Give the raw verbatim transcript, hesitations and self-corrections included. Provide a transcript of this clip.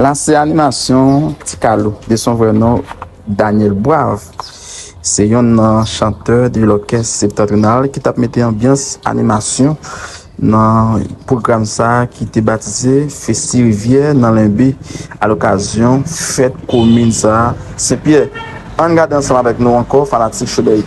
Sa se animasyon Ti Kalo, de son vrè non, Daniel Boive. Se yonn nan chantè de lòkès Septentrional ki t ap mete anbyans animasyon nan pwogram sa a ki te batize Festi Rivyè nan Lenbe, alokazyon fèt komin sa a, Senpyè. Ann gade ansanm avèk nou ankò, fanatik Showbay.